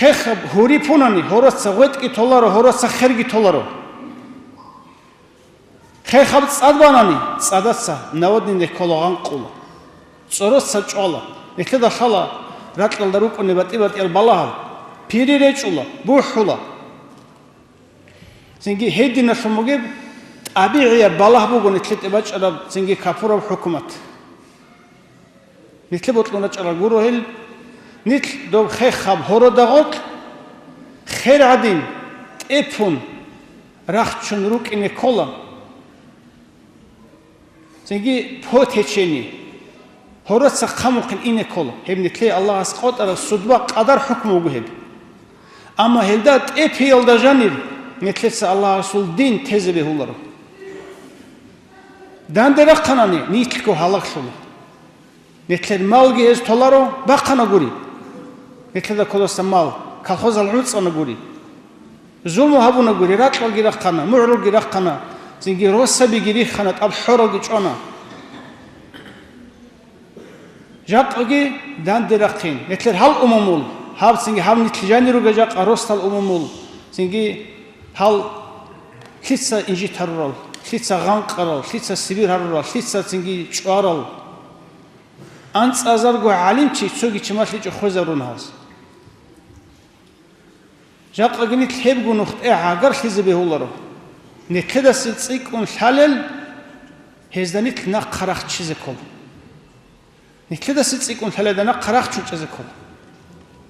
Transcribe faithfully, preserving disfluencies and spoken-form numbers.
Хехаб гьури пунани, гьороца гъветӀги толаро, гьороца херги толаро. Хехаб цӀад банани, цӀадаца навадни нехкола гъанкъула. ЦӀороца чӀвала. Нилъеда лъала ракьалда рукӀунеб батӀи-батӀиял балагьал. Пири речӀула, бухӀула. Цинги гьединалъун бугеб тӀабигӀияб балагь буго нилъеде бачӀараб цинги капураб хӀукумат. Нилъе бокьун рачӀарал гуро гьел, нилъ доб хехаб гьорода гъоркь, хер гӀадин, тӀепун, рахчун рукӀине ккола. Цинги по течению. Гьороца хъамухъин ине ккола. Гьеб нилъее Аллагьас къотӀараб судба къадар хӀукму буго гьеб. Амма гьелда тӀепиялда жанир нилъеца Аллагьасул дин тезе бегьуларо. Данде рахъанани нилъго гьалаглъула. Нилъер малги гьез толаро, бахъана гури. Нилъеда кодаса мал, колхозал гӀуцӀана гури. Зулму гьабуна гури, ракьалги рахъана, мугӀрулги рахъана, цинги росабиги риххана, тӀад хӀоралги чӀвана. Жакъаги данде рахъин. Нилъер гьал умумул, гьаб цинги гьаб нилъ жанир ругел жакъа росдал умумул, цинги гьал лъица инжит гьарурал, лъица гъанкъарал, лъица сибир гьарурал, лъица цинги чӀварал. АнцӀазарго гӀалимчи цоги чималъичӀо хвезарун гьаз. Жакъаги нилъ гьебго нухтӀе гӀагарлъизе бегьуларо. Нилъедасе цӀикӀкӀун лъалел, гьезда нилъ нахъа рахчизе ккола. Нилъедасе цӀикӀкӀун лъалелда нахъа рахчун чӀезе ккола.